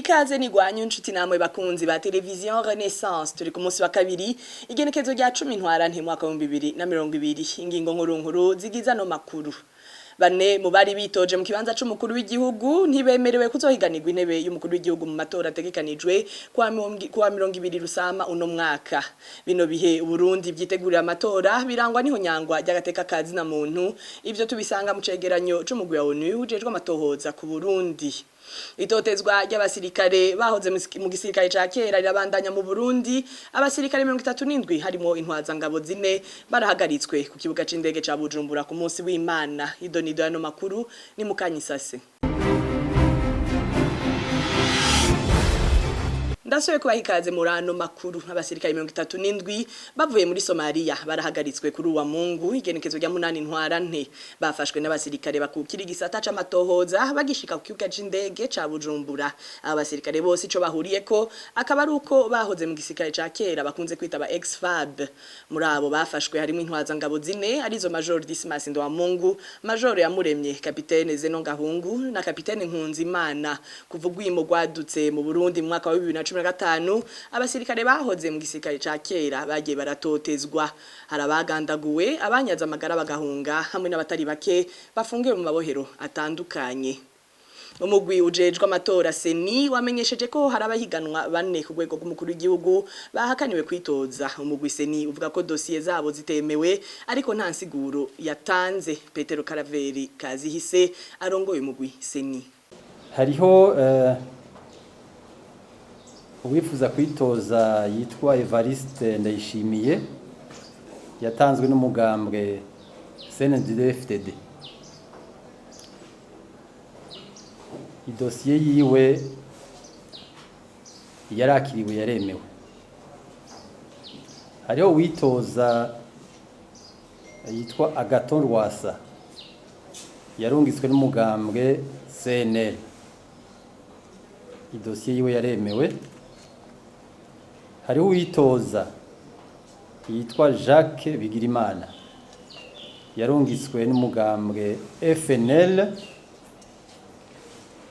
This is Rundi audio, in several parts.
Ikaze nigwanyu nshuti namwe bakunzi ba Television Renaissance. Turi ku munsi wa kabiri, igenekezo rya 10 Ntwarante mwaka wa 2020. Ingingo nkuru nkuru zigiza no makuru: bane mu bari bitoje mu kibanza c'umukuru w'igihugu ntibemerewe kuzohiganirwa intebe y'umukuru w'igihugu mu matora ategekanijwe kuwa 20 Rusama uno mwaka. Bino bihe Burundi byitegurira amatora birangwa niho nyangwa ry'agateka kazi na muntu. Ivyo tubisanga mu cegeranyo c'umugwi wa ONU ujejwe amatohoza ku Burundi. Itotezwa ry'abasirikare bahoze mu gisirikare ca kera rirabandanya mu Burundi. Abasirikare 37 harimo intwazangabo zine barahagaritswe ku kibuga c'indege ca Bujumbura ku munsi w'Imana. Idonido yano makuru ni mukanyisase. Ndasubiye kubaha ikaze muri ano makuru. Abasirikare 37 bavuye muri Somalia barahagaritswe kuri uwa Mungu, igenekezo rya 8 Ntwarante. Bafashwe n'abasirikare bakukira igisata c'amatohoza bagishika ku kibuga c'indege ca Bujumbura. Aba basirikare bose ico bahuriyeko akaba ari uko bahoze mu gisirikare ca kera bakunze kwita ba ex-FAB. Muri abo bafashwe harimo intwazangabo zine, arizo Major Dismas Ndowamungu, Major Yamuremye, Kapitene Zeno Gahungu na Kapitene Nkunzimana. Kuva urwimo rwadutse mu Burundi mu mwaka wa 2015, abasirikare bahoze mu gisirikare ca kera bagiye baratotezwa. Hari abagandaguwe, abanyaze amagara bagahunga, hamwe n'abatari bake bafungiwe mu mabohero atandukanye. Umugwi ujejwe amatora CENI wamenyesheje ko hari abahiganwa bane ku rwego rw'umukuru w'igihugu bahakaniwe kwitoza. Umugwi CENI uvuga ko dosiye zabo zitemewe, ariko nta nsiguro yatanze. Petero Karaveri Kazihise arongoye umugwi CENI. Hariho uwifuza kwitoza yitwa Evariste Ndayishimiye, yatanzwe n'umugambwe CNDD-FDD. Idosiye yiwe yarakiriwe, yaremewe. Hariho uwitoza yitwa Agathon Rwasa, yarungitswe n'umugambwe CNL. Idosiye yiwe yaremewe. Hariho uwitoza yitwa Jacques Bigirimana, yarungitswe n'umugambwe FNL.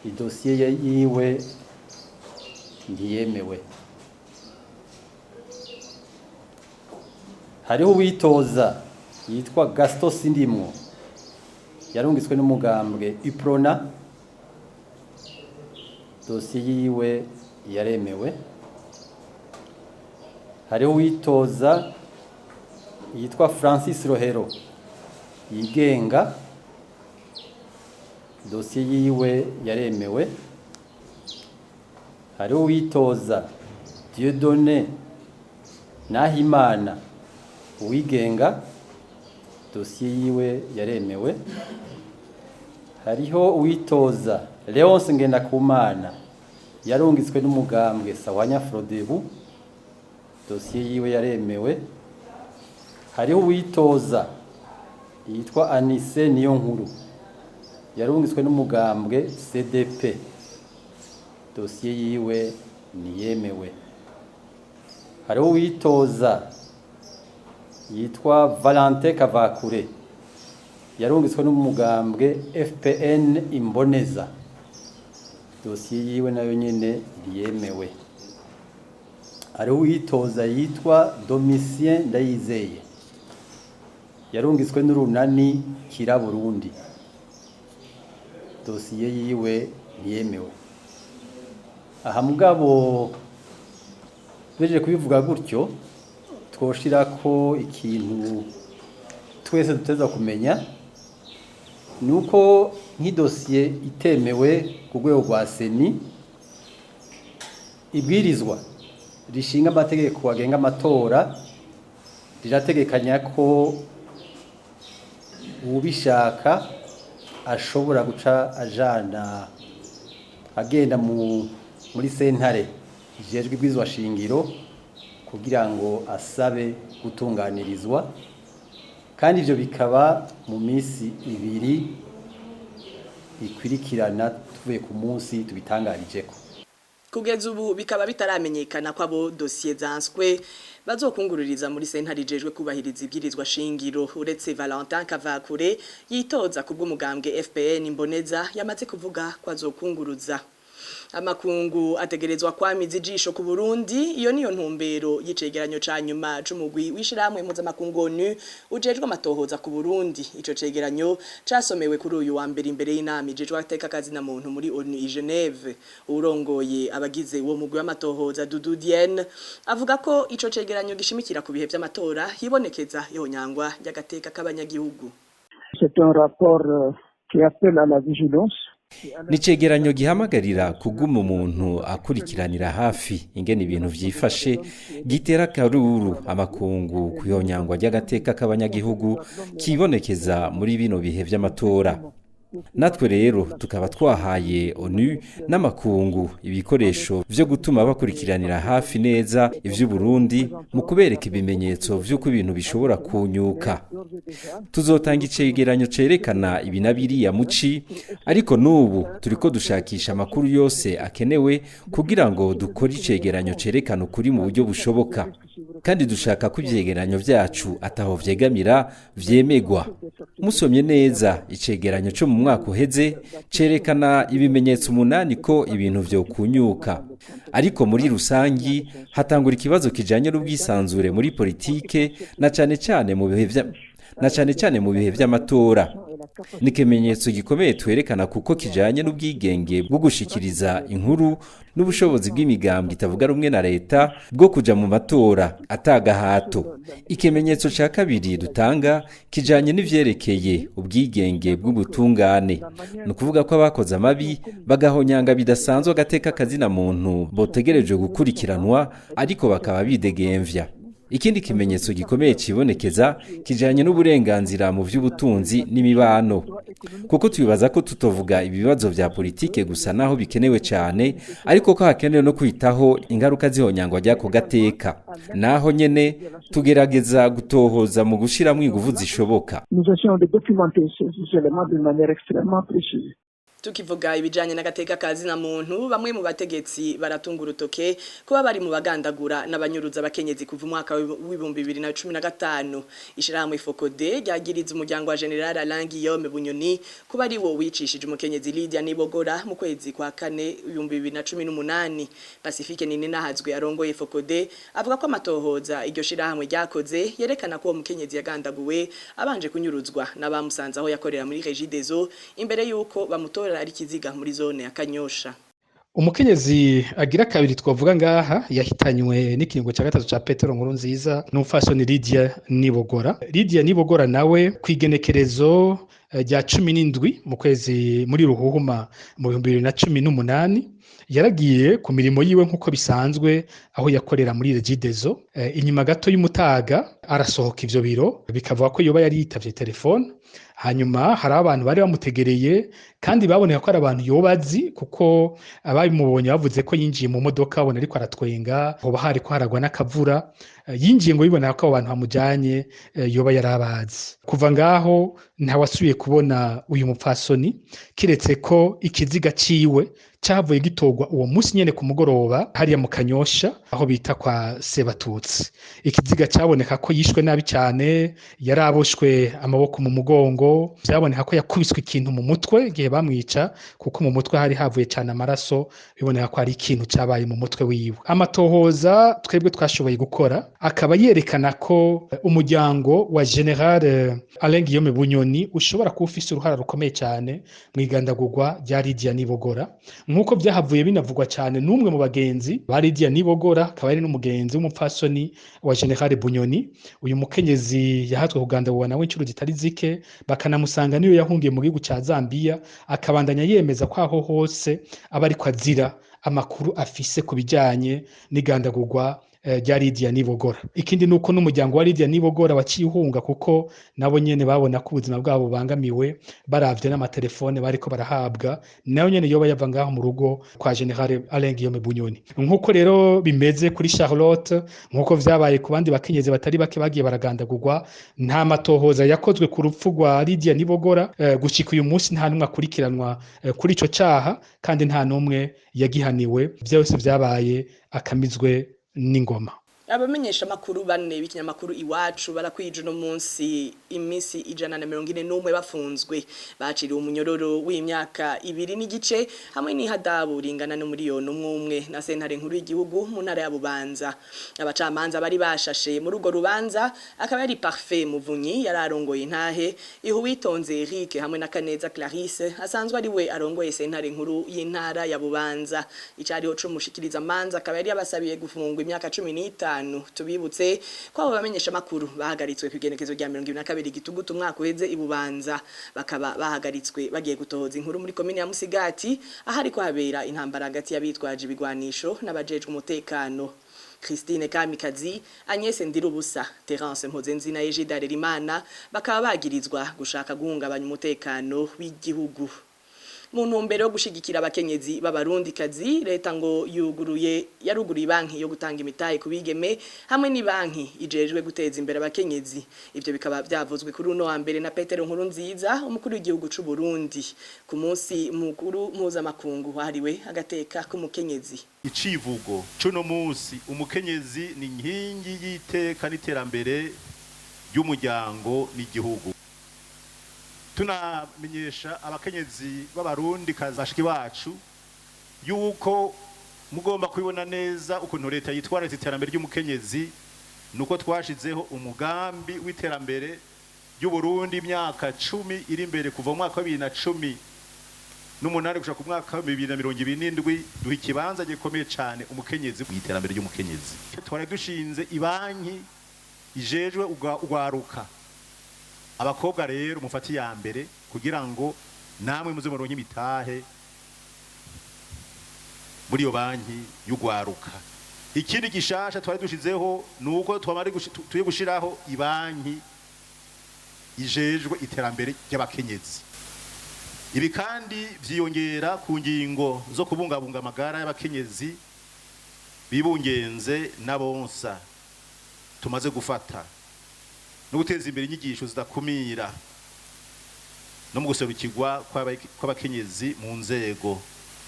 Idosiye yiwe ntiyemewe. Hariho uwitoza yitwa Gaston Sindimwo, yarungitswe n'umugambwe UPRONA. Dosiye yiwe yaremewe. Hariho uwitoza yitwa Francis Rohero yigenga, dosiye yiwe yaremewe. Hariho uwitoza Dieudonné Nahimana uwigenga, dosiye yiwe yaremewe. Hariho uwitoza Leonce Ngendakumana, yarungitswe n'umugambwe Sawanya Frodebu, dosiye yiwe yaremewe. Hariho uwitoza yitwa Anise Niyonkuru, yarungitswe n'umugambwe CDP, dosiye yiwe ntiyemewe. Hariho uwitoza yitwa Valentin Kavakure, yarungitswe n'umugambwe FPN Imboneza, dosiye yiwe nayo nyene ntiyemewe. Hariho uwitoza yitwa Domitien Ndayizeye, yarungitswe n'urunani Kira Burundi, dosiye yiwe ntiyemewe. Aha mugabo beje kubivuga gutyo, twoshirako ikintu twese duteza kumenya, nuko nk'idosiye itemewe ku rwego rwa CENI, ibwirizwa rishinga amategeko agenga amatora rirategekanya ko uwubishaka ashobora guca ajana agenda muri sentare ijejwe ibwirizwa shingiro kugira ngo asabe gutunganirizwa, kandi ivyo bikaba mu minsi 2 ikwirikirana tuvuye ku munsi tubitangarijeko. Kugeza ubu bikaba bitaramenyekana ko abo dosiye zanswe bazokungururiza muri sentare ijejwe kubahiriza ibwirizwa shingiro, uretse Valentin Kavakure yitoza kubw'umugambwe FPN Imboneza yamaze kuvuga ko azokunguruza. Amakungu ategerezwa kwamiza ijisho ku Burundi. Iyo niyo ntumbero y'icegeranyo ca nyuma c'umugwi w'ishirahamwe mpuzamakungu ONU ujejwe amatohoza ku Burundi. Ico cegeranyo casomewe kuri uyu wa mbere imbere y'inama ijejwe agateka kazina muntu muri ONU i Geneve. Urongoye abagize uwo mugwi w'amatohoza, Doudou Diène, avuga ko ico cegeranyo gishimikira ku bihe vy'amatora hibonekeza ihonyangwa ry'agateka k'abanyagihugu. C'est un rapport qui appelle à la vigilance. Ni icegeranyo gihamagarira kuguma umuntu akurikiranira hafi ingene ibintu vyifashe, gitera akaruru amakungu kwihonyangwa ry'agateka k'abanyagihugu kibonekeza muri bino bihe vy'amatora. Natwe rero tukaba twahaye ONU n'amakungu ibikoresho vyo gutuma bakurikiranira hafi neza ivy'Uburundi mu kubereka ibimenyetso vy'uko ibintu bishobora kunyuka. Tuzotanga icegeranyo cerekana ibi na biriya muci, ariko n'ubu turiko dushakisha amakuru yose akenewe kugira ngo dukore icegeranyo cerekana ukuri mu buryo bushoboka, kandi dushaka ko ivyegeranyo vyacu ataho vyegamira vyemegwa. Musomye neza icegeranyo co mu mwaka uheze, cerekana ibimenyetso 8 ko ibintu vyokunyuka. Ariko muri rusangi hatangura ikibazo kijanye n'ubwisanzure muri politike, na cane cane mu bihe vy'amatora. Ni ikimenyetso gikomeye twerekana kuko kijanye n'ubwigenge bwo gushikiriza inkuru n'ubushobozi bw'imigambwe itavuga rumwe na leta bwo kuja mu matora atagahato. Ikimenyetso ca kabiri dutanga kijanye n'ivyerekeye ubwigenge bw'ubutungane, ni ukuvuga ko abakoze amabi bagahonyanga bidasanzwe agateka kazina muntu botegerejwe gukurikiranwa, ariko bakaba bidegemvya. Ikindi kimenyetso gikomeye cibonekeza kijanye n'uburenganzira mu vy'ubutunzi n'imibano, kuko tubibaza ko tutovuga ibibazo vya politike gusa naho bikenewe cyane, ariko ko hakenewe no kwitaho ingaruka zihonyangwa ry'ako gateka. Naho nyene tugerageza gutohoza mu gushiramwo inguvu zishoboka. Nous essayons de documenter ces éléments d'une manière extrêmement précise. Tukivuga ibijanye n'agateka kazina muntu, bamwe mu bategetsi baratunga urutoke kuba bari mu bagandagura n'abanyuruza abakenyezi kuva umwaka w'2015. Ishirahamwe FOCODE ryagiriza umuryango wa Général Alain Guillaume Bunyoni kuba ari wo wicishije umukenyezi Lydia Nibogora mu kwezi kwa kane 2018. Pacifique Nininahazwe arongoye FOCODE avuga ko amatohoza iryo shirahamwe ryakoze yerekana ko uwo mukenyezi yagandaguwe abanje kunyuruzwa n'abamusanze aho yakorera muri Regideso imbere yuko bamutora ari kiziga muri zone ya Kanyosha. Umukenyezi agira kabiri twavuga ngaha yahitanywe n'ikiringo cya gatatu ca Petero Nkurunziza n'umupfasoni Lydia Nibogora. Lydia Nibogora nawe kw'igenekerezo rya 17 mu kwezi muri Ruhuhuma mu 2018 yaragiye ku mirimo yiwe nk'uko bisanzwe aho yakorera muri Regideso. Inyuma gato y'umutaga arasohoka ivyo biro, bikavuga ko yoba yari yitavye telefone. Hanyuma hari abantu bari bamutegereye kandi baboneka ko ari abantu yoba azi, kuko ababimubonye bavuze ko yinjiye mu modoka babona ariko aratwenga, hoba hariko haragwa n'akavura. Yinjiye ngo biboneka ko abo bantu bamujanye yoba yari abazi. Kuva ngaho ntawasubiye kubona uyu mupfasoni, kiretse ko ikiziga ciwe cavuye gitorwa uwo munsi nyene ku mugoroba hariya mu Kanyosha aho bita kwa Sebatutsi. Ikiziga caboneka ko yishwe nabi cyane, yaraboshwe amaboko mu mugongo, vyaboneka ko yakubiswe ikintu mu mutwe igihe bamwica, kuko mu mutwe hari havuye cyane amaraso, biboneka ko hari ikintu cabaye mu mutwe wiwe. Amatohoza twebwe twashoboye gukora akaba yerekana ko umuryango wa Général Alain Guillaume Bunyoni ushobora kuba ufise uruhara rukomeye cyane mu igandagurwa rya Lydia Nibogora, nk'uko byahavuye binavugwa cyane n'umwe mu bagenzi ba Lydia Nibogora, akaba ari n'umugenzi w'umupfasoni wa Général Bunyoni. Uyu mukenyezi yahatwe kugandagurwa nawe inshuro zitari zike, bakanamusanga niyo yahungiye mu gihugu ca Zambia, akabandanya yemeza ko aho hose aba ariko azira amakuru afise ku bijanye n'igandagurwa rya Lydia Nibogora. Ikindi nuko n'umuryango wa Lydia Nibogora waciye uhunga, kuko nabo nyene babona ko ubuzima bwabo bubangamiwe baravye n'amatelefone bariko barahabwa, nayo nyene yoba yava ngaho mu rugo kwa Général Alain Guillaume Bunyoni. Nkuko rero bimeze kuri Charlotte, nkuko vyabaye ku bandi bakenyezi batari bake bagiye baragandagurwa, nta matohoza yakozwe ku rupfu rwa Lydia Nibogora. Gushika uyu munsi nta numwe akurikiranwa kuri ico caha, kandi nta numwe yagihaniwe. Vyose vyabaye akamizwe n'ingoma. Abamenyesha makuru bane b'ikinyamakuru Iwacu barakwije no munsi iminsi 141 bafunzwe. Baciriwe umunyororo w'imyaka 2.5 hamwe n'ihadabu ringana n'umuriyoni umwe na sentare nkuru y'igihugu mu ntara ya Bubanza. Abacamanza bari bashashe muri urwo rubanza akaba yari Parfait Muvunyi yararongoye intahe, Ihuwitonze Eric hamwe na Kaneza Clarisse asanzwe ari we arongoye sentare nkuru y'intara ya Bubanza. Icariho c'umushikiriza manza akaba yari yabasabiye gufungwa imyaka 15. Tubibutse ko abo bamenyesha makuru bahagaritswe ku igenekezo rya 2022 gitugutu umwaka uheze ibubanza, bakaba bahagaritswe bagiye gutohoza inkuru muri komine ya Musigati ahari ko habera intambara hagati y'abitwaje ibigwanisho n'abajejwe umutekano. Christine Kamikazi, Agnes Ndirubusa, Terence Mpozenzi na Egide Harerimana bakaba bagirizwa gushaka guhungabanya umutekano w'igihugu. Mu ntumbero yo gushigikira abakenyezi b'abarundikazi, leta ngo yuguruye yaruguruye banki yo gutanga imitahe ku bigeme hamwe ni banki ijejwe guteza imbere abakenyezi. Ivyo bikaba byavuzwe kuri uno wa mbere na Petero Nkurunziza, umukuru w'igihugu c'u Burundi, ku munsi mukuru mpuzamakungu wahariwe agateka k'umukenyezi. Icivugo c'uno munsi: umukenyezi ni inkingi y'iteka n'iterambere ry'umuryango n'igihugu. Tunamenyesha abakenyezi b'abarundi bashiki bacu yuko mugomba kubibona neza ukuntu leta yitwararitse iterambere ry'umukenyezi, nuko twashizeho umugambi w'iterambere ry'Uburundi imyaka 10 iri imbere, kuva mu mwaka wa 2018 gushika ku mwaka wa 2027. Duha ikibanza gikomeye cane umukenyezi mu iterambere ry'umukenyezi. Twari dushinze ibanki ijejwe ugwaruka. Abakobwa rero mufati ya mbere kugira ngo namwe muze muronke imitahe muri iyo banki y'ugwaruka. Ikindi gishasha twari dushizeho nuko twamari tuye gushiraho ibanki ijejwe iterambere ry'abakenyezi. Ibi kandi vyiyongera ku ngingo zo kubungabunga amagara y'abakenyezi bibungenze n'abonsa tumaze gufata, no guteza imbere inyigisho zidakumira, no mu guserukirwa kw'abakenyezi mu nzego,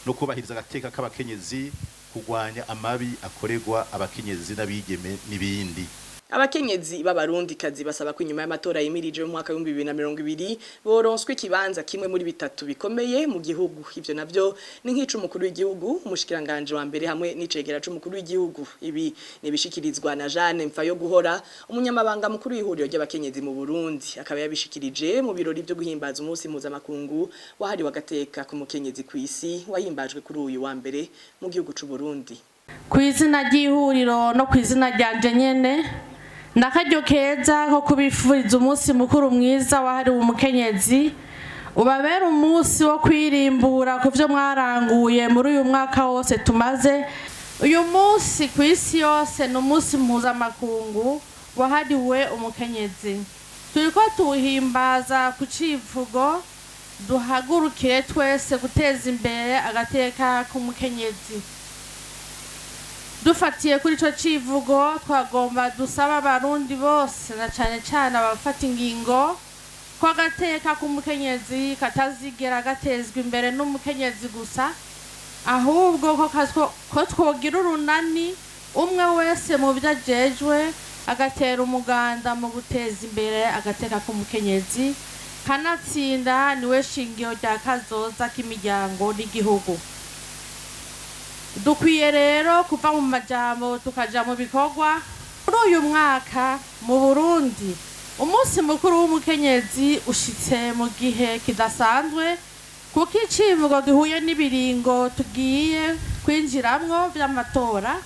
no kubahiriza agateka k'abakenyezi, kurwanya amabi akorerwa abakenyezi n'abigeme n'ibindi. Abakenyezi b'abarundikazi basaba ko inyuma y'amatora yimirije mu mwaka wa 2020 boronswe ikibanza kimwe muri bitatu bikomeye mu gihugu. Ivyo navyo ni nk'ico umukuru w'igihugu, umushikiranganje wa mbere hamwe n'icegera c'umukuru w'igihugu. Ibi nibishikirizwa na Jeanne Mfayo Guhora, umunyamabanga mukuru w'ihuriro ry'abakenyezi mu Burundi, akaba yabishikirije mu birori byo guhimbaza umunsi mpuzamakungu wahariwe agateka ku mukenyezi kw'isi, wahimbajwe kuri uyu wa mbere mu gihugu c'u Burundi. Ku izina ry'ihuriro no ku izina ryanje nyene, nakaryo keza ko kubifuriza umunsi mukuru mwiza wahariwe umukenyezi. Ubabera umunsi wo kwirimbura ku byo mwaranguye muri uyu mwaka wose tumaze. Uyu munsi ku isi yose ni umunsi mpuzamakungu wahariwe umukenyezi. Turiko tuwuhimbaza ku civugo "Duhagurukire twese guteza imbere agateka k'umukenyezi". Dufatiye kuri ico civugo, twagomba dusaba abarundi bose, na cane cane abafata ingingo, ko agateka k'umukenyezi katazigera gatezwa imbere n'umukenyezi gusa, ahubwo ko twogira urunani, umwe wese mu byo ajejwe agatera umuganda mu guteza imbere agateka k'umukenyezi. Kanatsinda niwe shingiro rya kazoza k'imiryango n'igihugu. Dukwiye rero kuva mu majambo tukaja mu bikorwa. Muri uyu mwaka mu Burundi, umunsi mukuru w'umukenyezi ushitse mu gihe kidasanzwe, kuko icivugo gihuye n'ibiringo tugiye kwinjiramwo vy'amatora,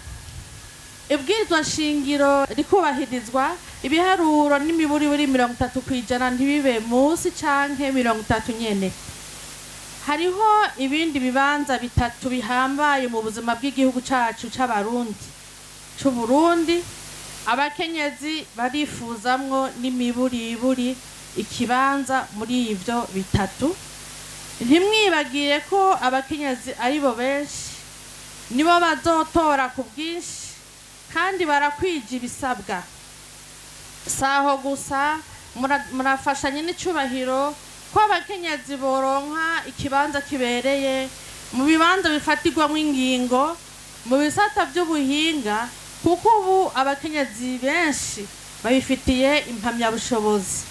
ibwirizwa shingiro rikubahirizwa, ibiharuro n'imiburiburi 30% ntibibe munsi canke 30 nyene. Hariho ibindi bibanza bitatu bihambaye mu buzima bw'igihugu cacu c'abarundi c'Uburundi, abakenyezi barifuzamwo n'imiburiburi ikibanza muri ivyo bitatu. Ntimwibagire ko abakenyezi aribo benshi, nibo bazotora ku bwinshi kandi barakwije ibisabwa. Saho gusa, murafashanye n'icubahiro ko abakenyezi boronka ikibanza kibereye mu bibanza bifatirwamwo ingingo, mu bisata vy'ubuhinga. Kuko ubu abakenyezi benshi babifitiye impamyabushobozi.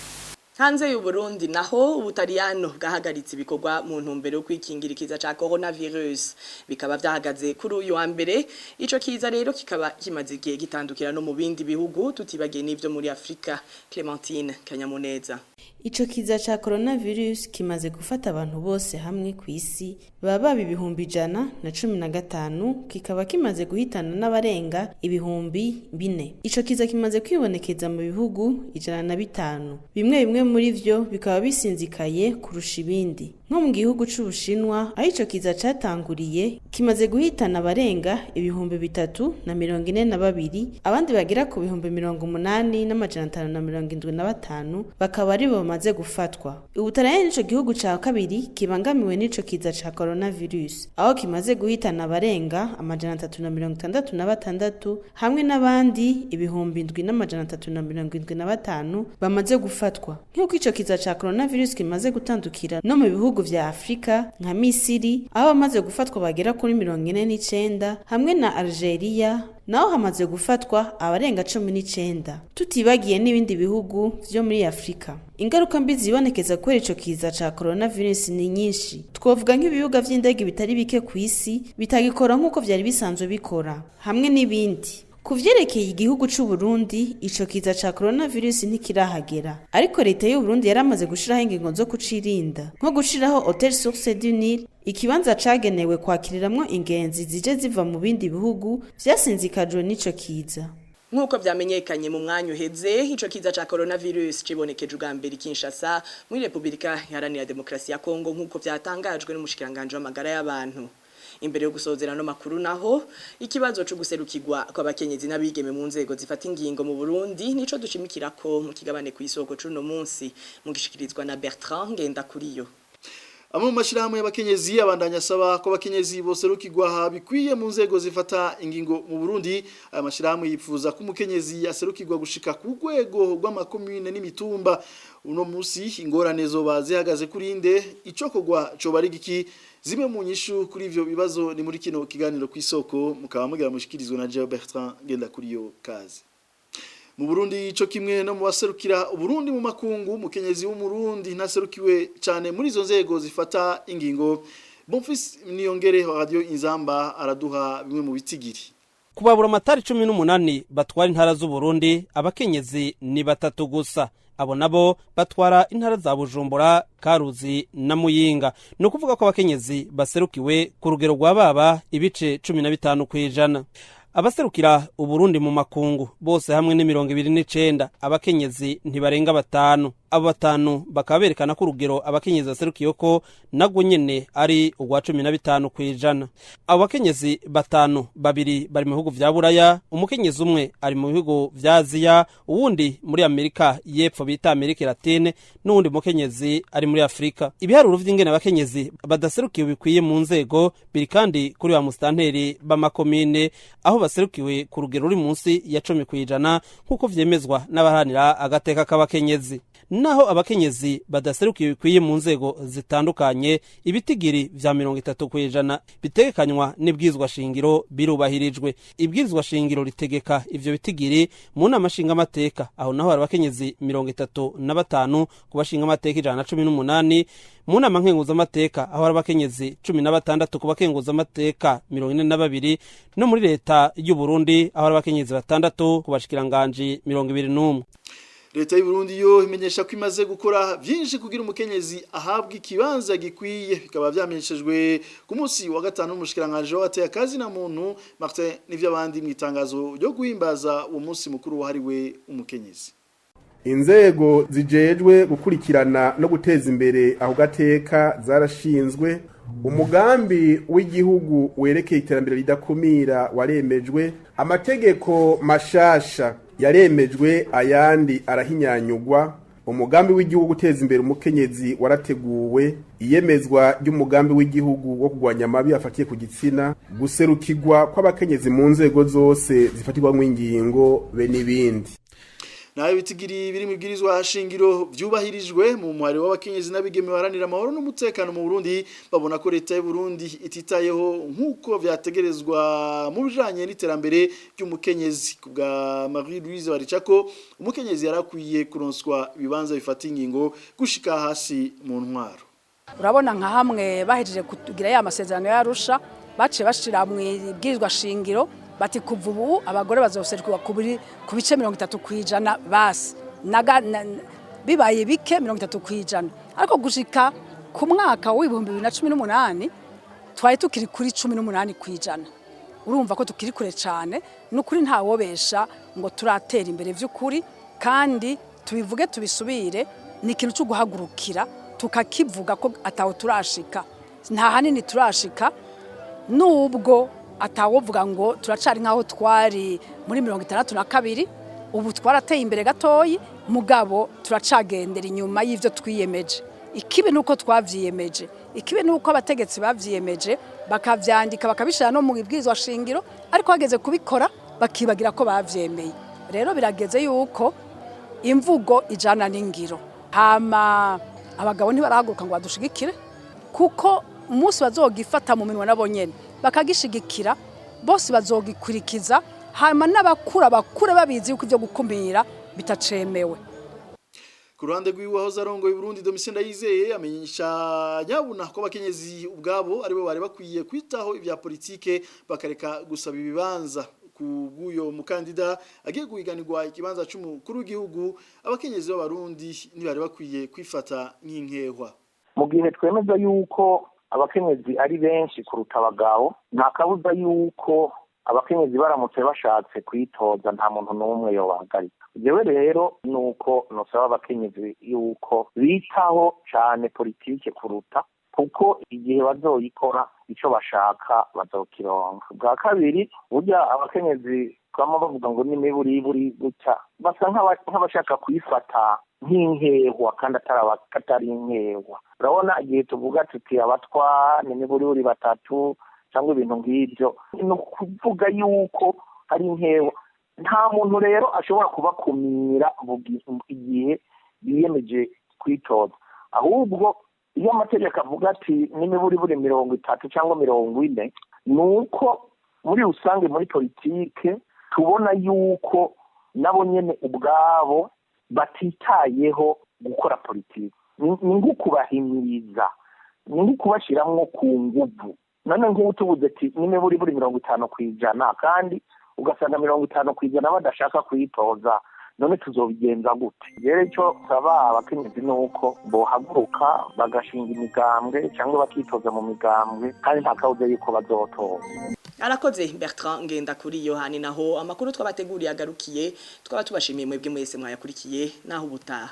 Hanze y'u Burundi naho, Ubutaliyano bwahagaritse ibikorwa mu ntumbero yo kwikingira ikiza ca coronavirus, bikaba vyahagaze kuri uyu wa mbere. Ico kiza rero kikaba kimaze igihe gitandukira no mu bindi bihugu, tutibagiye n'ivyo muri Afrika. Clementine Kanyamuneza. Ico kiza ca coronavirus kimaze gufata abantu bose hamwe ku isi baba baba 115,000, kikaba kimaze guhitana n'abarenga 4000. Ico kiza kimaze kwibonekeza mu bihugu 105, bimwe bimwe muri vyo bikaba bisinzikaye kurusha ibindi, nko mu gihugu c'Ubushinwa aho ico kiza catanguriye, kimaze guhitana abarenga 3042, abandi bagera ku 80,575 bakaba aribo bamaze gufatwa. Ubutaliyani nico gihugu ca kabiri kibangamiwe n'ico kiza ca coronavirus, aho kimaze guhitana abarenga 366 hamwe n'abandi 7375 bamaze gufatwa. Nk'uko ico kiza ca coronavirus kimaze gutandukira no mu bihugu vya Afrika nka Misiri, aho bamaze gufatwa bagera kuri 49, hamwe na Algeria naho hamaze gufatwa abarenga 19, tutibagiye n'ibindi bihugu vyo muri Afrika. Ingaruka mbi zibonekeza kubera ico kiza ca coronavirus ni nyinshi. Twovuga nk'ibibuga vy'indege bitari bike ku isi bitagikora nk'uko vyari bisanzwe bikora, hamwe n'ibindi. Ku vyerekeye igihugu c'u Burundi, ico kiza ca coronavirus ntikirahagera, ariko leta y'u Burundi yaramaze gushiraho ingingo zo kucirinda, nko gushiraho Hotel Source du Nil, ikibanza cagenewe kwakiriramwo ingenzi zije ziva mu bindi bihugu vyasinzikajwe n'ico kiza. Nk'uko vyamenyekanye mu mwanya uheze, ico kiza ca coronavirus cibonekeje ubwa mbere i Kinshasa muri Republika Iharanira Demokarasi ya Kongo, nk'uko vyatangajwe n'umushikiranganje w'amagara y'abantu. Imbere yo gusozera no makuru naho, ikibazo cyo guserukirwa kw'abakenyezi n'abigeme mu nzego zifata ingingo mu Burundi nico dushimikirako mu kigabane ku isoko cuno munsi, mugishikirizwa na Bertrand Ngendakuriyo. Amwe mu mashirahamwe y'abakenyezi abandanya asaba ko abakenyezi boserukirwa bikwiye mu nzego zifata ingingo mu Burundi. Aya mashirahamwe yifuza ko umukenyezi aserukirwa gushika ku rwego rw'amakomune n'imitumba. Uno musi ingorane zoba zihagaze kuri nde? Icokorwa coba ari giki? Zimwe mu nyishu kuri ivyo bibazo ni muri kino kiganiro ku isoko, mukaba mugira mushikirizwa na Jean Bertrand Ngendakuriyo. Kazi mu Burundi ico kimwe no mu baserukira Uburundi mu makungu, mukenyezi w'Umurundi ntaserukiwe cyane muri izo nzego zifata ingingo. Bonfils Niyongere wa Radio Inzamba araduha bimwe mu bitigiri. Kubabura amatari 18 batwara intara z'Uburundi, abakenyezi ni batatu gusa. Abo nabo batwara intara za Bujumbura, Karuzi na Muyinga. Ni ukuvuga ko abakenyezi baserukiwe ku rugero rwa baba ibice 15%. Abaserukira Uburundi mu makungu bose hamwe ni 29, abakenyezi ntibarenga batanu. Abo batanu bakaba berekana ko urugero abakenyezi baserukiye ko nagwo nyene ari urwa 15%. Abo bakenyezi batanu, babiri bari mu bihugu vya Buraya, umukenyezi umwe ari mu bihugu vya Aziya, uwundi muri Amerika y'Epfo bita Amerika Latine, n'uwundi mukenyezi ari muri Afrika. Ibiharuro vy'ingene abakenyezi badaserukiwe bikwiye mu nzego biri kandi kuri ba musitanteri b'amakomine, aho baserukiwe ku rugero ruri munsi ya 10%, nk'uko vyemezwa n'abaharanira agateka k'abakenyezi. Naho abakenyezi badaserukiwe bikwiye mu nzego zitandukanye, ibitigiri vya 30% bitegekanywa n'ibwirizwa shingiro birubahirijwe. Ibwirizwa shingiro ritegeka ivyo bitigiri mu nama nshingamateka, aho naho hari abakenyezi 35 ku bashingamateka 118, mu nama nkenguzamateka aho hari abakenyezi 16 ku bakenguzamateka 42, no muri leta y'u Burundi aho hari abakenyezi 6 ku bashikiranganji 21. Leta y'u Burundi yo imenyesha ko imaze gukora byinshi kugira umukenyezi ahabwa ikibanza gikwiye, bikaba vyamenyeshejwe ku munsi wa gatanu n'umushikiranganje w'abateye akazi na muntu Martin Nivyabandi mu itangazo ryo guhimbaza uwo munsi mukuru wahariwe umukenyezi. Inzego zijejwe gukurikirana no guteza imbere aho gateka zarashinzwe. Umugambi w'igihugu werekeye iterambere ridakumira waremejwe, amategeko mashasha yaremejwe, ayandi arahinyanyugwa. Umugambi w'igihugu guteza imbere umukenyezi warateguwe, iyemezwa ry'umugambi w'igihugu wo kurwanya amabi afatiye ku gitsina, guserukirwa kw'abakenyezi mu nzego zose zifatirwamo ingingo be n'ibindi. Nayo bitigiri biri mu bwirizwa shingiro vyubahirijwe mu muhari w'abakenyezi n'abigeme baharanira amahoro n'umutekano mu Burundi, babona ko leta y'u Burundi ititayeho nkuko vyategerezwa mu bijanye n'iterambere ry'umukenyezi. Kubwa Marie Louise Baricako, umukenyezi yarakwiye kuronswa ibibanza bifata ingingo gushika hasi mu ntwaro. Urabona nka hamwe bahejeje kugira ya masezerano y'Arusha, baciye bashira mu ibwirizwa shingiro bati kuva ubu abagore bazoserukirwa ku bice 30% basi, bibaye bike 30%. Ariko gushika ku mwaka w'2018 twari tukiri kuri 18%. Urumva ko tukiri kure cyane. Ni ukuri, ntawobesha ngo turatera imbere by'ukuri. Kandi tubivuge tubisubire, ni ikintu cyo guhagurukira tukakivuga ko ataho turashika, nta hanini turashika, nubwo atawovuga ngo turacari nk'aho twari muri 62. Ubu twarateye imbere gatoyi, mugabo turacagendera inyuma y'ivyo twiyemeje. Ikibi nuko twavyiyemeje, ikibi nuko abategetsi bavyiyemeje, bakavyandika, bakabishira no mu ibwirizwa shingiro, ariko hageze kubikora bakibagira ko bavyemeye. Rero birageze yuko imvugo ijana n'ingiro. Hama abagabo ntibarahaguruka ngo badushigikire, kuko umunsi bazogifata mu minwa nabo nyene bakagishigikira, bose bazogikurikiza. Hama n'abakura bakure babizi yuko ivyo gukumira bitacemewe. Ku ruhande rw'iwe, wahoze arongoye Burundi Domitien Ndayizeye amenyesha nyabuna ko abakenyezi ubwabo aribo bari bakwiye kwitaho ibya politike, bakareka gusaba ibibanza. Ku bw'uyo mukandida agiye guhiganirwa ikibanza c'umukuru w'igihugu, abakenyezi b'Abarundi ntibari bakwiye kwifata nk'inkehwa. Mu gihe twemeza yuko abakenyezi ari benshi kuruta abagabo, nta kabuza yuko abakenyezi baramutse bashatse kwitoza, nta muntu n'umwe yobahagarika. Jewe rero nuko nosaba abakenyezi yuko bitaho cane politike kuruta, kuko igihe bazoyikora ico bashaka bazokironka. Bwa kabiri, burya abakenyezi twama bavuga ngo n'imiburiburi gutya, basa nk'abashaka kuyifata nk'inkehwa kandi atari inkehwa. Urabona igihe tuvuga tuti abatwa n'imiburiburi batatu cyangwa ibintu nk'ibyo, ni ukuvuga yuko hari inkehwa. Nta muntu rero ashobora kubakumira igihe biyemeje kwitoza. Ahubwo iyo amategeko avuga ati n'imiburiburi 30 cyangwa 40, ni uko muri rusange muri politike tubona yuko nabo nyene ubwabo batitayeho gukora politike. Ni nko kubahimiriza, ni nko kubashiramwo ku nguvu. None nk'ubu tubuze ati n'imiburiburi 50%, kandi ugasanga 50% badashaka kuyitoza, none tuzobigenza gute? Rero icyo nsaba abakenyezi ni uko bohaguruka bagashinga imigambwe cyangwa bakitoza mu migambwe, kandi nta kabuza yuko bazotoza. Arakoze Bertrand Ngenda kuri Yohani. Naho amakuru twabateguriye agarukiye, twaba tubashimiye mwebwe mwese mwayakurikiye. Naho ubutaha.